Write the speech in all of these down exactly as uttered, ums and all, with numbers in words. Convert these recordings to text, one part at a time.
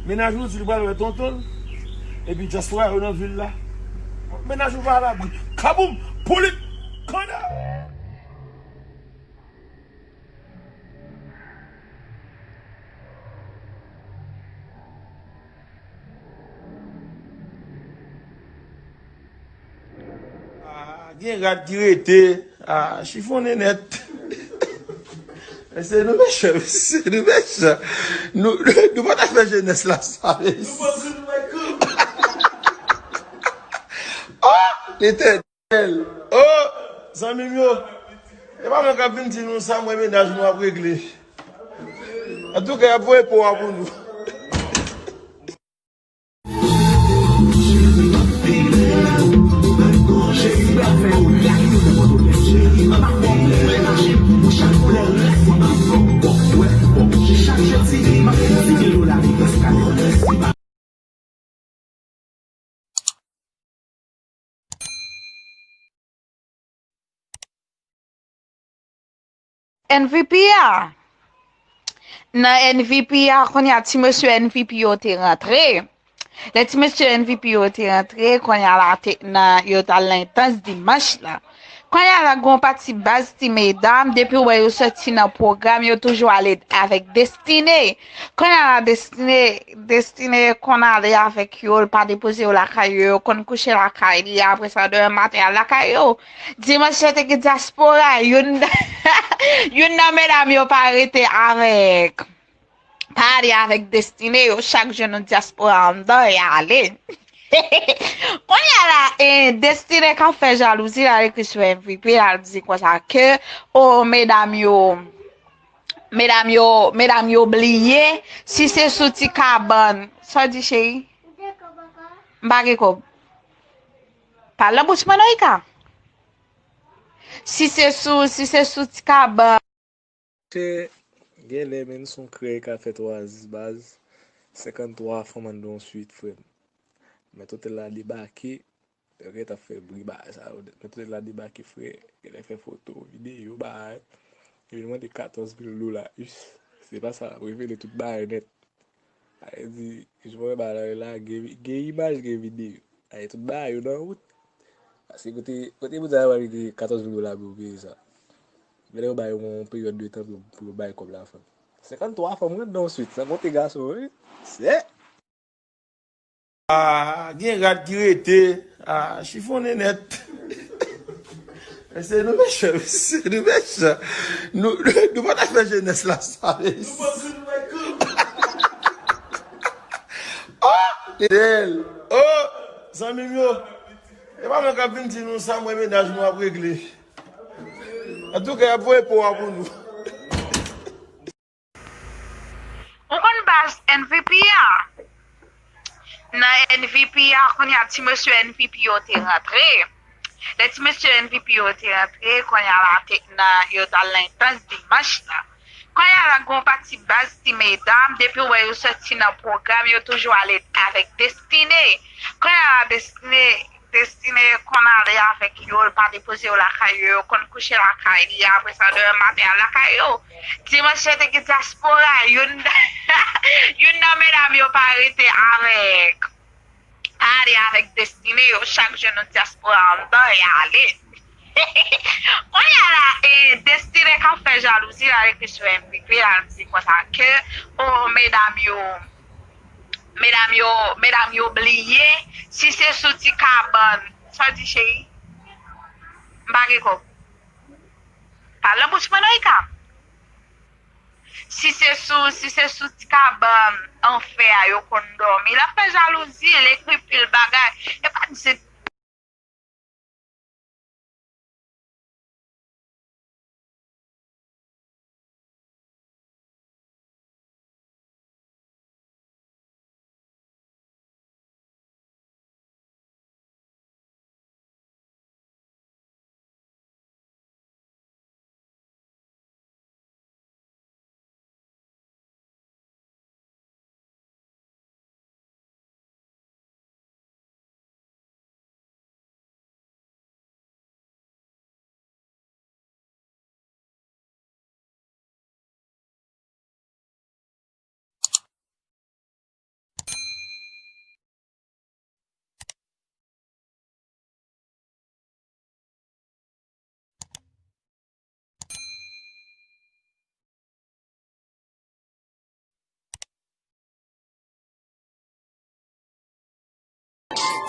Mennaj ou di li pral wè tonton l, epi dyaspora yo nan vil la. Mennaj ou pa alabri. Kaboum! Polit! Kanda! Ah, gen rad ki rete. Ah, chifonnen nèt. Mesye, nou mechan, mesye, nou mechan. Nou, nou pa ta fè jenès la sa, mesye. Oh, Letènèl. Oh, zanmi m yo. E pa mwen k ap vin di nou sa, mwen mennaj nou ap regle. Antouka, y ap voye po a pou nou. N V P a. Nan N V P a, kounye a, ti mesye N V P yo te rantre. Lè ti mesye N V P yo te rantre, kounye a la, te, nan, yo t al nan entans dimanch la. Kounye a la, gen yon pati baz ti medam, depi w wè yo soti nan pwogram, yo toujou ale avèk Destine. Kounye a la, Destine, Destine konn ale avèk yo, l pa depoze yo lakay yo, yo konn kouche lakay li, apre sa, demen maten, al lakay yo. Dimanch yo te gen dyaspora, youn, youn nan medam yo pa rete avèk, pa ale avèk Destine, yo chak jwenn yon dyaspora anndan, y ale. Kounye a la, eh, Destine k ap fè jalouzi, l al ekri sou M V P, l al di konsa ke, o, medam yo, medam yo, medam yo bliye, si se sou ti kabann, sa w di, cheri? M pa gen kòb. Pale nan bouch mwen non, Ika. Si se sou, si se sou ti kabann. Chè, genlè menm se yon krèy k ap fè twa zis baz, senkanntwa fanm anndan yon swit, frè m. Mèt otèl la debake, yo gentan fè bri bagay sa yo nèt. Mèt otèl la debake, frè, genlè fè foto, videyo, bagay. Yo vin mande katòz mil dola, us, se pa sa, revele tout bagay nèt. Sa vle di, jan w wè bagay la yo la, gen, gen imaj, gen videyo. Ay, tout bagay yo nan wout. Paske kote, kote moun sa yo pral mete katòz mil dola pou yo peye sa? Men lè yo ba yo yon peryòd de tan pou, pou yo bay kòb la, fanm. Senkanntwa fanm rann nan yon swit, san konte gason, wi. Se. Ah, gen rad ki rete. Ah, chifonnen nèt. Mesye, nou mechan, mesye, nou mechan. Nou, nou pa ta fè jenès la sa, mesye. Oh, Letènèl. Oh, zanmi m yo. E pa mwen k ap vin di nou sa, mwen mennaj nou ap regle. Antouka, y ap voye po a pou nou. Ou konn baz N V P a? Nan N V P a, kounye a, ti mesye N V P yo te rantre. Lè ti mesye N V P yo te rantre, kounye a la, te, nan, yo t al nan entans dimanch la. Kounye a la, gen yon pati baz ti medam, depi w wè yo soti nan pwogram, yo toujou ale avèk Destine. Kounye a la, Destine, Destine konn ale avèk yo, l pa depoze yo lakay yo, yo konn kouche lakay li, apre sa, demen maten, al lakay yo. Dimanch yo te gen dyaspora, youn, youn nan medam yo pa rete avèk, pa ale avèk Destine, yo chak jwenn yon dyaspora anndan, y ale. Kounye a la, e, Destine k ap fè jalouzi, l al ekri sou M V P, l al di konsa ke, o, medam yo, medam yo, medam yo bliye, si se sou ti kabann, sa w di, cheri? M pa gen kòb. Pale nan bouch mwen non, Ika. Si se sou, si se sou ti kabann an fè a yo konn dòmi, l ap fè jalouzi, l ekri pil bagay. E pa di se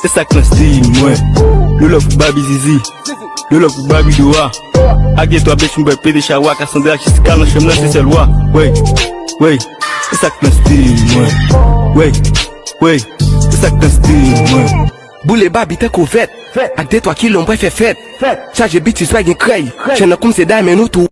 E sa k nan stil mwen. Lolo pou babi zizi. Lolo pou babi dwa. Ak de twa bèch mwen pete chawa. Kasandra jiska nan chanm nan se sèl wa. Wey, wey. E sa k nan stil mwen. Wey, wey. E sa k nan stil mwen. Boule babi tankou vèt. Ak de twa kilo mwen fè fèt. Chaje bitis pa gen krèy. Chenn nan koumse daymen nou tou.